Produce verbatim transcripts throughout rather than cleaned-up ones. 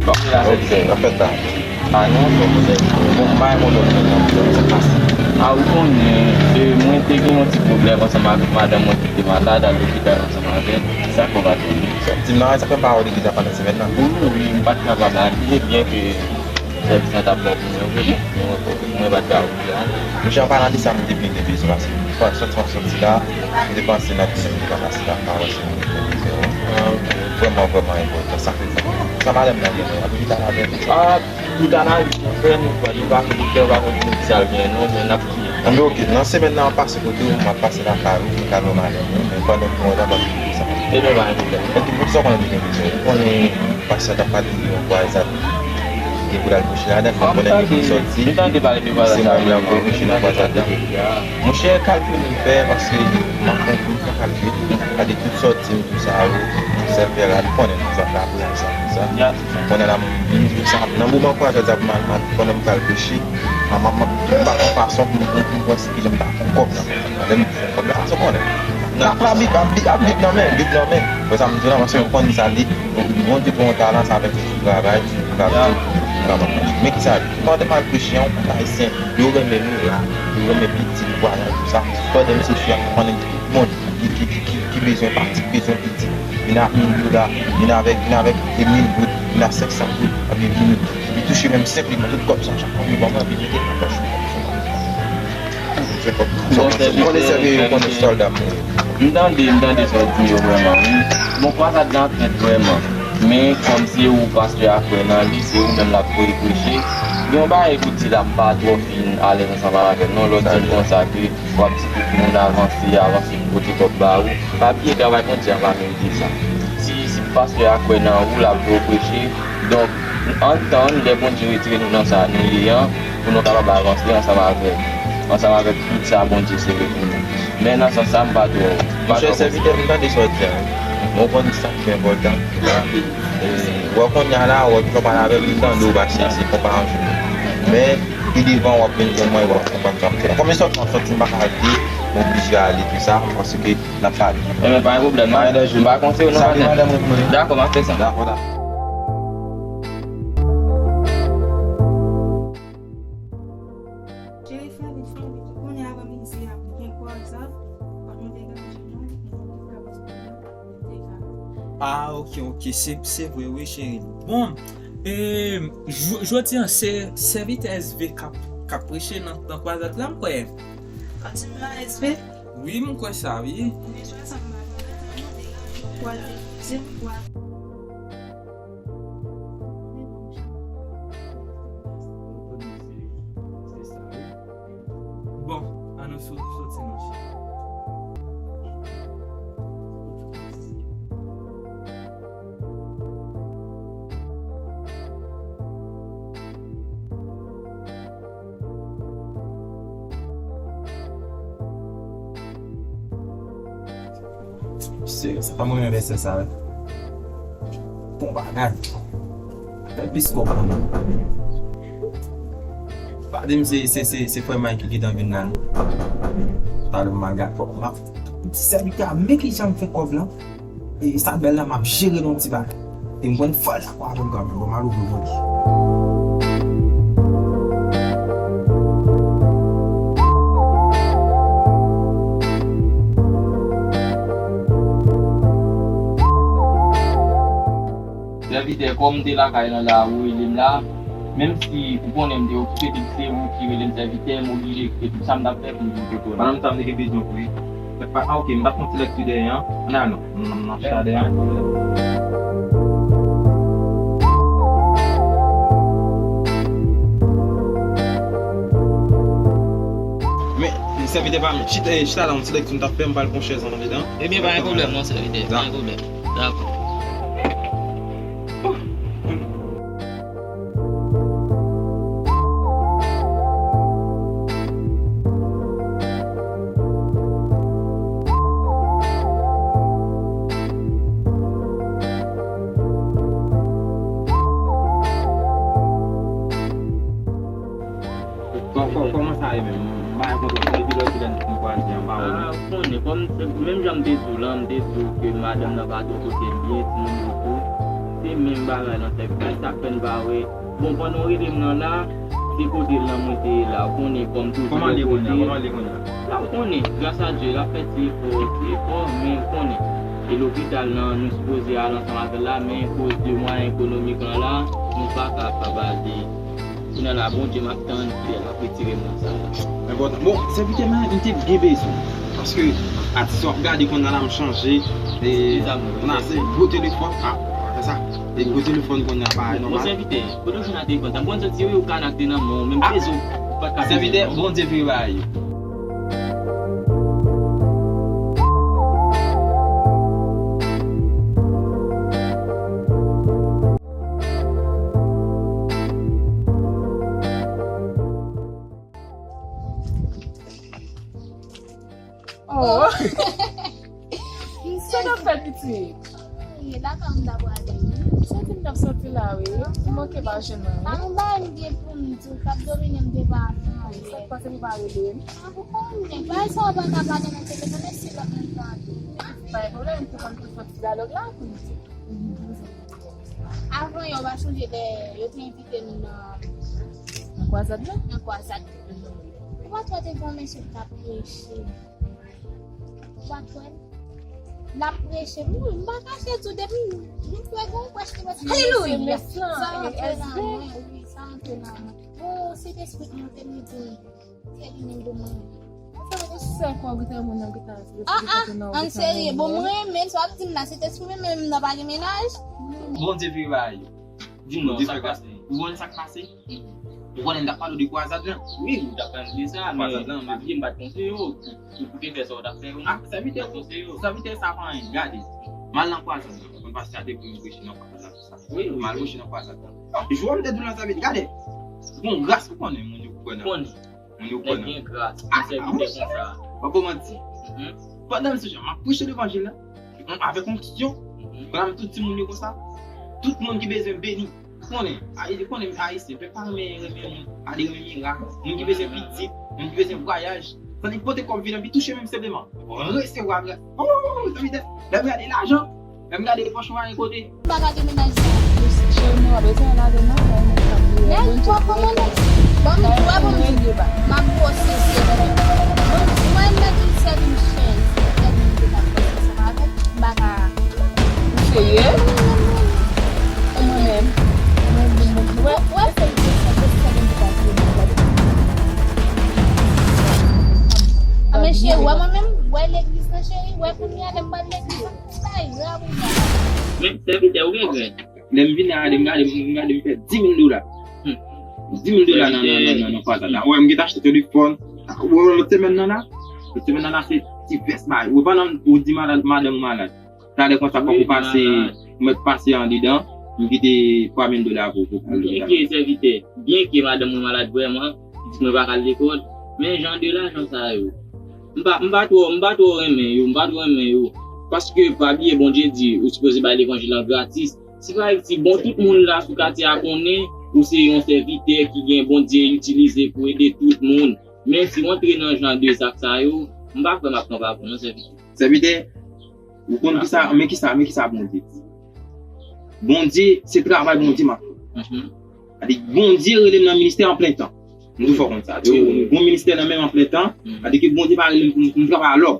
Ok, n ap fè sa. A non, bon, m pa renmen lòt moun nan, sa pase. A, ou konnen, e, mwen te gen yon ti pwoblèm ansanm avèk madanm mwen ki te malad, al lopital ansanm avè l. Sa k fè w pa te vini? Sa w di m nan, sa fè m pa wè w legliz la pandan semèn nan. Wi, wi, m pa t kapab ale, byen ke sèvis lan t ap bon pou mwen vre, bon, mwen, mwen pa t ka oblije ale. Monchè, an palan de sa, m te byen gen bezwen, paske m sòti, m sòti la, m te panse nan ti semèn ki pa pase la, m pa wè si m te gen bezwen, wi. Ah, ok. Vrèman, vrèman enpòtan, sa fè sa. Sa madanm nan gen, non, ap viv avè l. Ah, Tout analiz nou fè, nou pran, nou pa konn doktè, nou pa konn kisa l gen, non, men n ap touye. Anben, ok, nan semèn nan, m ap pase kote w, m ap pase lakay ou, m ka wè madanm ou, men pandan nou an la, m ap di w sa. Ebyen, pa gen pwoblèm. Ok, poukisa w konnen li gen bezwen? Ou konnen pastè t ap pale de yon vwazat ki gen pou l al preche ladan l, men konnen li vin sòti. M tande pale de vwazat sa, se moun nan k ap preche nan vwazat la. Monchè, kalkil m fè, paske m ap pran tout kalkil, gade tout sòti m, tout sa yo, yon sèl pè rad, ou konnen nou fè apre ansanm, tout sa. Konnen la, m vin di sa, nan moman kwa jodi a pou m al, m al, pandan m pral preche, m ap, m ap, m ap fè yon fason pou m, pou m, pou m wè si kijan m ta fè kòb nan kòb la, sa w konnen. Nan ap Bib, ap Bib, ap Bib nan men, Bib nan men. Wè sa m di w la, paske m konn sa li, Bondye gen yon talan, sa avèk li sou travay, sou travay, sou travay. Men kisa li, pandan m al preche, yon koup Ayisyen, yo renmen nou la, yo renmen pitit, vwayaj, tout sa. Pandan m se fi a, konnen tout moun ki, ki, ki, ki, ki bezwen pati, ki bezwen pitit. Vin ak mil dola, vin avèk, vin avèk e mil goud, vin ak senk san goud, epi vini, li touche menm senk li pran tout kòb sa, chak kòb li ban mwen, epi mete l nan pòch li. Bon, sèvis, konnen sèvi, konnen sòlda m ye. M tande, m tande sa w di yo vrèman, wi. Bon, kwa sa t nan tèt vrèman. Men, kòm se ou pastè a kwè nan li, se ou menm l ap voye preche. Gen yon bagay pou di la, m pa twò fin alèz ansanm avè l, non, lè w di m konsa ke w ap di tout moun avanse, avanse pou pote kòb ba ou. Pa bliye travay Bondye a pa merite sa. Si, si pastè a kwè nan ou, l ap voye w preche. Donk, ann tann lè Bondye retire nou nan sa nou ye an, pou nou kapab avanse ansanm avèk, ansanm avèk tout sa Bondye sere pou nou. Men nan sans sa, m pa twò, m pa twò konsa. Monchè sèvitè, m tande sa w di a, wi. Ou konn sa k pi enpòtan. E, wè kounye a la, wè, jan w pale avè m, m tande w pase, se konpansyon. Men, pi devan, w ap vin konn mwen, w ap konprann sa m fè. Kòm e sòti, m ap sòti, m pa ka rete, m oblije ale, tout sa, paske n ap pale. Ebyen, pa gen pwoblèm, non. Pa gen danje. M pa konseyo, non, patnè. Salye madanm ou pou mwen. Dakò, m ap fè sa. Dakò, dakò. Cheri, fè vit, fè vit. Kounye a, avan midi a, gen kòb sa. Fòk nou deganje nou, nou kapab fè nou deganje. Ah, ok, ok. Se, se vre, wi, cheri. Bon, e, jodi a, se sèvitè S V k ap, k ap preche nan, nan kwazèt la, m kwè. Kontinye S V? Wi, m kwè sa, wi. Mezanmi, sa m pa konn, mezanmi, nou deganje, nou kwaze, se nou kwaze. Bon, ann nou sou, soti mache. Se, se pa mwen menm vèsè sa, wi. Bon bagay. Fè plis kòb. Pa di m se, se, se, se frè Mike ki gentan vin la, non. Talè m al gade kòb. M ap di sèvitè a, men kijan m fè kòb lan. E sa bèl la, m ap jere l yon ti bagay. E m konn fè l la kwa avè m kanmenm. Bon, m al ouvri pou li. Sèvitè, kòm m te lakay nan la, ou rele m la. Menm si ou konnen m te okipe, depi se ou ki rele m sèvitè, m oblije kite tout sa m t ap fè pou m vin kote w la. Madanm sa m te gen bezwen pou li. Fèt pa, ah, ok, m bat yon ti lèt sou dèyè an. Ann al non. M, m, m ap chita dèyè an. Men, sèvitè pa m, chita, eh, chita la, yon ti lèt m t ap fè, m pral pran chèz andedan. Ebyen, pa gen pwoblèm non, sèvitè, pa gen pwoblèm. Dakò. Kò-, kò-, kòman sa ye menm? M pa konprann. Depi lòt lè n kwaze anba wè. Ah, ou konnen, kòm, menm jan m te di w lan, m te di w ke madanm nan pa twò pote l byen, timoun yo tou. Se menm bagay nan sèk kay, sa k fè n pa wè. Bon, pandan w rele m nan la, se kote l nan mwen te ye la, ou konnen kòm toujou. Kòman l ye kounye a? Kòman l ye kounye a? La, ou konnen, gras a Dye, l ap fè ti efò, ti efò, men ou konnen. E lopital nan, nou sipoze al ansanm avè l la, men koz de mwayen ekonomik lan la, nou pa kapab ale. Kounye a la, Bondye m ap tann kilè l ap retire m nan sa la. Enpòtan. Bon, sèvitè, men m te byen bezwen. Paske atis w ap gade kounye a la, m chanje. E, kounye a se gwo telefòn. Ah, pa fè sa. E gwo telefòn kounye a pa nòmal. Bon, sèvitè, kote w jwenn ak telefòn sa? M konn santi yo, yo kanakte nan men w, menm peze w pa t ka peze. Sèvitè, Bondye vire bagay yo. Oh. Sa n ap fè, pitit? Wi, lakay m ta prale. Soti m t ap soti la, wi. M manke pa jwenn mwen, wi. Pa gen bagay m gen pou m di w k ap domine m devan avan. Sa k pase pou pa rele m? A, ou konnen, bagay sa yo pa ka pale nan telefòn, men si lòt moun tande. Pa gen pwoblèm, m te konn tou fè ti dyalòg la pou m di. Avan yè, w pa sonje lè yo te envite nou nan, nan kwazad la? Nan kwazad. Ou pa t wè te gen yon mesye ki t ap preche? Ou pa t wè l? L ap preche. M, m pa kache tou, depi m, m fè gon prèch ki mwen. Alelouya! Sa antre nan mwen, wi, sa antre nan mwen. Bon, Sentespri monte, m di, se li menm pou mwen. Sa vle di sèl kò gita moun nan gita. Ah, ah, an serye. Bon, mwen renmen sa w ap di m la, Sentespri menm, menm nan pa gen mennaj. Bondye vire bagay yo. Di m non, sa k pase? Ou konnen sa k pase? Ou konnen n t ap pale w de kwazad lan? Wi, m t ap pale de sa, men kwazad lan, m ap di m pa t konseye w. Ou te fè sa w t ap fè yo. Ah, sèvitè, sèvitè sa pa anyen. Gade, m al nan kwazad lan. Mwen pase a te pou m preche nan kwazad lan, tout sa. Wi, wi. M al preche nan kwazad lan. Jou a m te di w lan, sèvitè, gade. Bon, gras ou konnen moun yo kwè nan. Konnen. Moun yo kwè nan. Nèg gen gras, gen sèvitè konsa. Pa pou manti. Pandan m se jan, m ap preche levanjil la, m avèk onksyon, m ap tout timoun yo konsa, tout moun ki bezwen beni. Konnen, Ayisyen, konnen Ayisyen, pèp pa renmen, renmen moun, pa de renmen mirak, moun ki bezwen pitit, moun ki bezwen vwayaj. Sa nèg pote kòb vin anvi touche menm senpleman. Resevwa gras. Oh, sa vle di, lè m gade lajan, lè m gade pòch mwen pa gen kote. M pa ka demenaj sa. Cheri, mwen pa bezwen al ladan non, mwen menm k ap viv. Nèg, fò kòmande. Ban m di, wè, ban m di. M ap bwose, se vre. Ban m di, mwen nèg ki sèvi m chen, se nèg ki te ka fè sa ansanm avè m. M pa ka. Ou serye? Mwen menm. Mwen, mwen, mwen, mwen. Wè, wè, se li te fè, se li te fè. A, men cheri, wè mwen menm, wè legliz lan, cheri, wè kounye a lè m pral legliz lan. Men, sèvitè, ou gen grenn. Lè m vin la, gade m, gade m, gade m fè dis mil dola. Hmm. Dis mil dola nan, nan, nan, nan, nan kwazad la. Wè, m gentan achte telefòn. Wè, lòt semèn nan la, lòt semèn nan la, se ti vès bagay. Wè, pandan ou di malad, madanm ou malad. Talè konsa, fòk ou pase, ou mèt pase andedan, m kite twa mil dola pou, pou, pou lopital. Byenke sèvitè, byenke madanm mwen malad vrèman, di mwen pa ka al lekòl, men jan de lajan sa yo, m pa, m pa twò, m pa twò renmen yo, m pa twò renmen yo. Paske pa bliye Bondye di, ou sipoze bay levanjil lan gratis. Si pa egzanp, bon, tout moun la sou katye a konnen ou se yon sèvitè ki gen Bondye itilize pou ede tout moun. Men si w antre nan jan de zak sa yo, m pa kwè m ap pran pa bon non, sèvitè. Sèvitè, ou konn kisa, men kisa, men kisa Bondye di. Bondye, se travay Bondye m ap fè. Mhm. Sa di, Bondye rele m nan ministè an plen tan. M tou fò konn sa. Wi, wi, wi. Gon ministè nan men m an plen tan. Mhm. Sa di ke Bondye pa rele m pou m, pou m travay alò.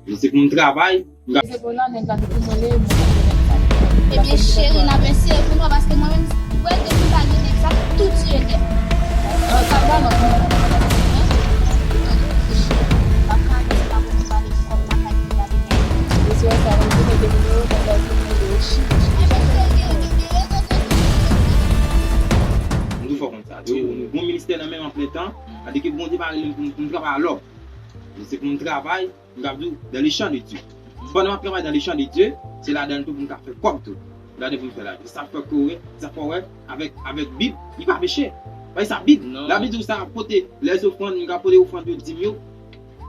Se pou m travay, m ka. Se pou nan nèg la depi mwen leve, mwen pa gen nèg sa. Ebyen, cheri, n ap eseye pou nou, paske mwen menm, wè, depi m pa gen nèg sa, tout tiye nèg. An, sa va, non. Hein? M ap ka di, se pa pou m pale kòb lakay, m pale nèg. Mesye sa, mwen vin de nimewo, mwen pral vin de ochi. M tou fò konn sa. Wi, wi. Gon ministè nan men m an plen tan, sa di ke Bondye pa rele m pou m, pou m travay alò. Se pou m travay, m ka di w, dans le champ de Dieu. Pandan m ap travay dans le champ de Dieu, se ladan l tou pou m ka fè kòb tou. Gade pou m fè la. Sa fè ke w wè, sa fè w wè, avèk, avèk Bib, li pa peche. Paske sa Bib. Non. Labib di w sa pote lèzofrann, m ka pote ofrann yo, dim yo.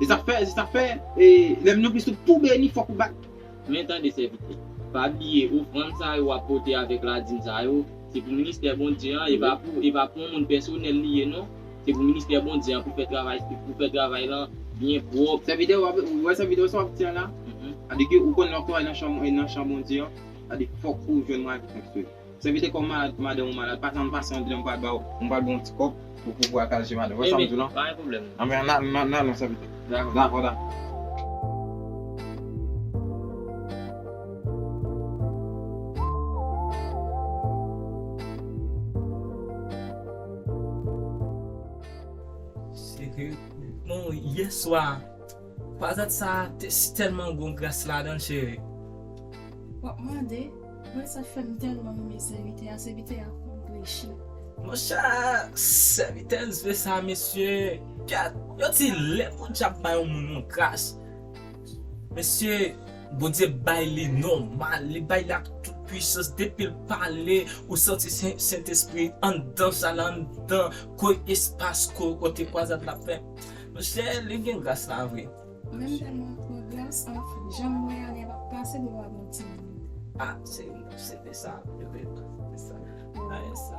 E sa fè, e sa fè, e, lè m nou plis pou beni, fòk ou bay. Men tande sèvitè, pa bliye ofrann sa yo w ap pote avèk ladim sa yo, se pou ministè Bondye an, e pa pou, e pa pou yon moun pèsonèl li ye non. Se pou ministè Bondye an, pou fè travay, pou fè travay lan byen pwòp. Sèvitè, w ap, ou wè sèvitè sa w ap di an la? Mhm. Sa di ke ou konn lè w ap travay nan chan, nan chan Bondye an, Sa di fòk ou jwenn mwen avèk mesye. Sèvitè, kòm ma-, madanm ou malad, pa janm pase yon dilèm, m pral ba w, m pral ba w yon ti kòb pou, pou, pou al kache madanm. Wè sa m di w lan? Pa gen pwoblèm. Anben, n a, n a, n a, non, sèvitè. Dakò. Dakò, dakò. Serye? Bon, yè swa, kwazad sa te si tèlman gon gras ladan l, cheri. W ap mande, mwen sa k fè m tèlman renmen sèvitè a, sèvitè a konn preche. Monchè, sèvitè Zve sa, mesye, gad, yo di lè Bondye ap bay yon moun yon gras, mesye, Bondye bay li nòmal, li bay li ak tout pwisans. Depi l pale, ou santi Sen-, Sentespri anndan sa la, anndan, kò espas, kò, kote kwazad la fè. Monchè, li gen gras la vre. Menm tèlman pran gras, anfen, jan m wè a, li ap pase devan yon timoun. Ah, se, se te sa, se te sa. Ay, sa.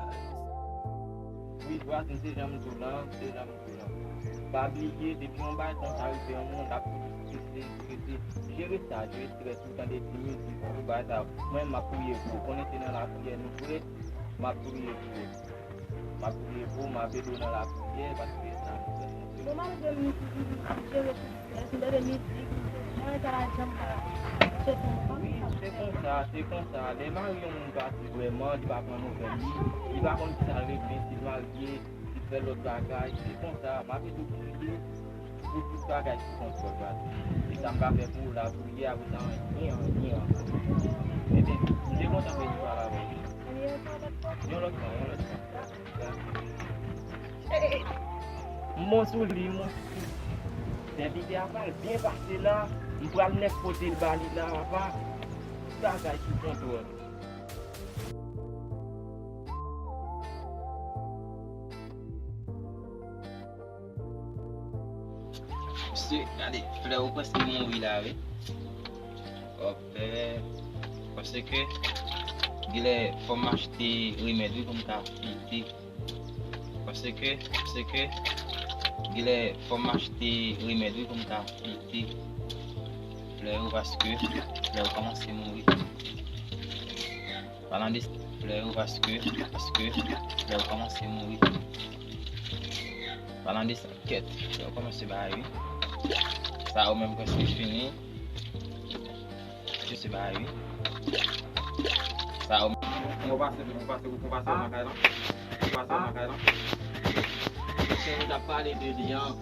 Wi, vwazen, se jan m di w lan, se jan m di w lan. Pa bliye, depi yon bagay konsa rive yon moun, l ap toujou strese, strese. Jere sa, jere estrès ou, tande, di mizik, tout bagay sa. Mwen, m ap priye pou ou. Konnen se nan lapriyè nou dwe, m ap priye pou ou. M ap priye pou ou, m ap ede w nan lapriyè, paske sa nou fè, Bondye. Bon, malgre m jere tout estrès, m tande mizik, bagay sa pa janm ka soti anba m. Wi, se konsa, se konsa. Lè mari yon moun pati vrèman, li pa pran nouvèl li, li pa konn kisa l regle, si l marye, li fè lòt bagay. Se konsa, m ap ede w priye pou tout bagay sou kontwòl, pati. Se sa m ka fè pou ou la, priye, apre sa, anyen, anyen ankò. Ebyen, m te kontan fè istwa la avè w, wi. Yon lòt fwa, yon lòt fwa. M bon sou li, m bon sou li. Sèvitè a pral byen pase la. M pral nèk pote l ba li la, apa. Tout bagay sou kontwòl. Mesye, gade, Flè ou prèske mouri la, wi. Hop, eh, paske genlè fò m achte remèd, wi, pou m ka fete. Paske, paske, genlè fò m achte remèd, wi, pou m ka fete Flè ou, paske Flè ou kòmanse mouri. Palan de Flè ou, paske, paske Flè ou kòmanse mouri. Palan de sa, kèt, Flè ou kòmanse bay, wi. Sa ou menm prèske fini. Kòmanse bay, wi. Sa ou menm. Mwen pase, mwen pase, mwen pase nan kay lan. Mwen pase nan kay lan. Chen ou t ap pale de li an.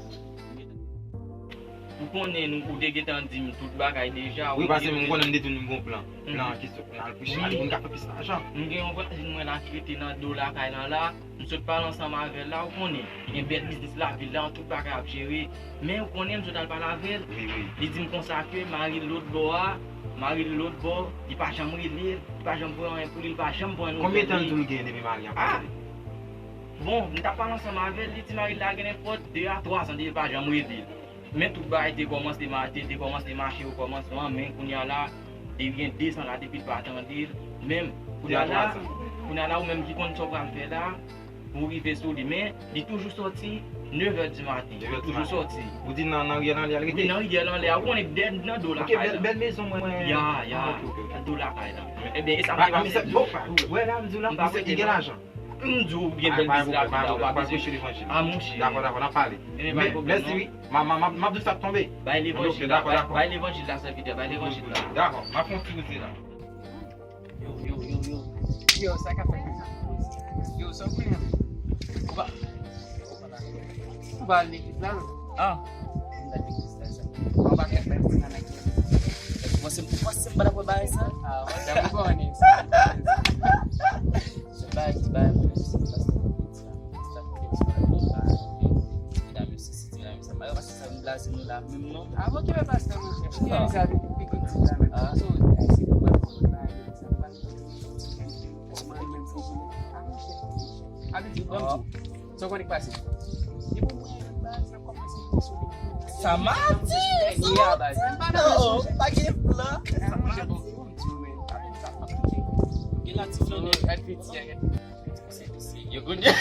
Ou konnen nou, ou te gentan di m tout bagay deja. Wi, paske m konnen m te di w m gon plan. Plan ki sot, plan al plis, al moun ka fè plis lajan. M gen yon vwazin mwen la ki rete nan do lakay lan la. M sot pale ansanm avè l la, ou konnen. Li gen bèl biznis lavil la, tout bagay ap jere. Men ou konnen, m sot al pale avè l. Wi, wi. Li di m konsa ke mari l lòt bò a, mari l lòt bò, li pa janm rele l, li pa janm pran anyen pou li, li pa janm pran nouvèl li. Konbyen tan l di w l gen depi mari an pa rele? Bon, m t ap pale ansanm avè l, li di mari l la gen nenpòt de a twa zan depi l pa janm rele l. Men tout bagay te kòmanse mache, te kòmanse mache o kòmansman, men kounye a la, depi gen de zan la depi l pa tande l. Men kounye a la, kounye a la, ou menm ki konn sa w pral fè la, pou w rive sou li. Men li toujou sòti nevè di maten. Li toujou sòti. Ou di nan, nan riyèl anlè a l rete? Wi, nan riyèl anlè a. Ou konnen dèyè nan do lakay la. Bèl mezon mwen. Ya, ya. Nan do lakay la. Ebyen, e sa m te pase. Bon, wè la, m di w la, m panse ki gen lajan. M di w gen bèl biznis la, w pa bezwen. A, monchè. Dakò, dakò, n ap pale. Mèsi, wi. M ap di w sa ap tonbe. Bay levanjil la, bay levanjil la, sèvitè, bay levanjil la. Dakò, m ap fè yon ti koze la. Yo, yo, yo, yo. Yo, sa k ap fèt? Yo, sa w konnen? Ou pa, ou pa al legliz la, non? Ah. M pa al legliz la, sa. Ou pa ka fè moun nan legliz. Ou panse, ou panse m pa t ap wè bagay sa? Ah, wè, sa m konnen sa. Se bagay, se bagay, mwen, se pastè Piti a. Pastè Piti a, se bagay, medam yo, se, se medam yo, sa. Malè, pastè sa vin blaze nou la, menm non. Ah, bon, ki pastè, monchè? Ki sa vin pitit ti la, menm? Ah. So, si nou wè pou nou la, sa pa. Sa w konnen k pase? Depi w wè bagay sa kòmanse fò sou li. Sa m a di, sa m a di. Oh, pa gen plan. Sa m a di. Gen la ti flanè. Gad piti a, gad piti. Yo konnen.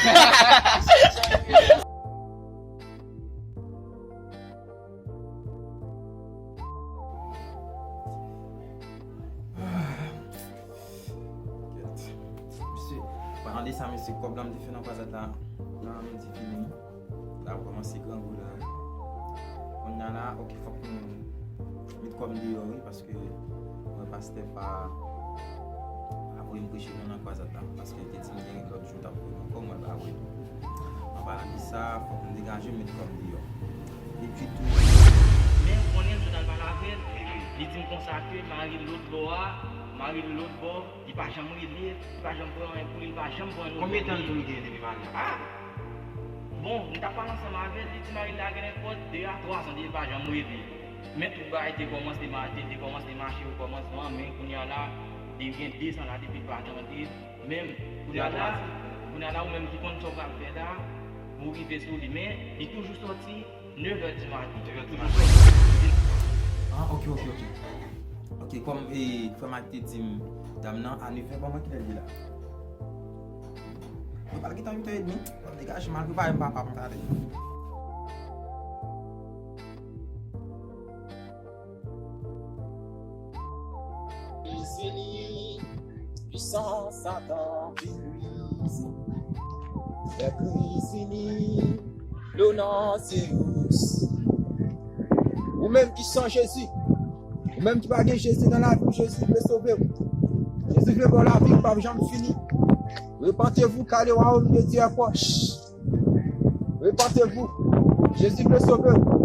Tande sa, mesye, kòb la m te fè nan kwazad la, la, m di fini. La, ap kòmanse grangou la. Kounye a la, ok, fòk nou met kò m deyò, wi, paske mwen pastè pa, pa voye m preche non nan kwazad la, paske l te di m gen lòt jou l t ap voye m ankò, mwen pa voye. An palan de sa, fòk m degaje m met kò m deyò. Epi tou, men konnen m sot al pale avè l, li di m konsa ke mari l lòt bò a, mari l lòt bò, li pa janm rele, li pa janm pran anyen pou li, li pa janm pran nouvèl. Konbyen tan l tou l gen depi mari a? Ah! Bon, m t ap pale ansanm avè l, li di mari l la gen nenpòt de a twa zan depi l pa janm rele. Men tout bagay te kòmanse ma-, te, te kòmanse mache o kòmansman, men kounye a la, li gen de zan la depi l pa tande menm. Kounye a la, kounye a la, ou menm ki konn sa w pral fè la, ou rive sou li. Men, li toujou sòti nevè di maten. Nevè di maten. Ah, ok, ok, ok. Ok, kòm, e, frè Mike te di m, dam nan, a nevè, ban mwen kilè l ye la. Mwen pral gentan uit è edmi. Ban m degaje m al prepare m papa pou m ta ale. Kriz vini, pwisans Satan vin brize. Lè kriz vini, lo nan Seyous. Ou menm ki san Jezi, ou menm ki pa gen Jezi nan lavi w, Jezi vle sove w. Jezi vle ba w lavi ki p ap janm fini. Repentez-vous, car le royaume de Dieu est proche. Repentez-vous. Jezi vle sove w.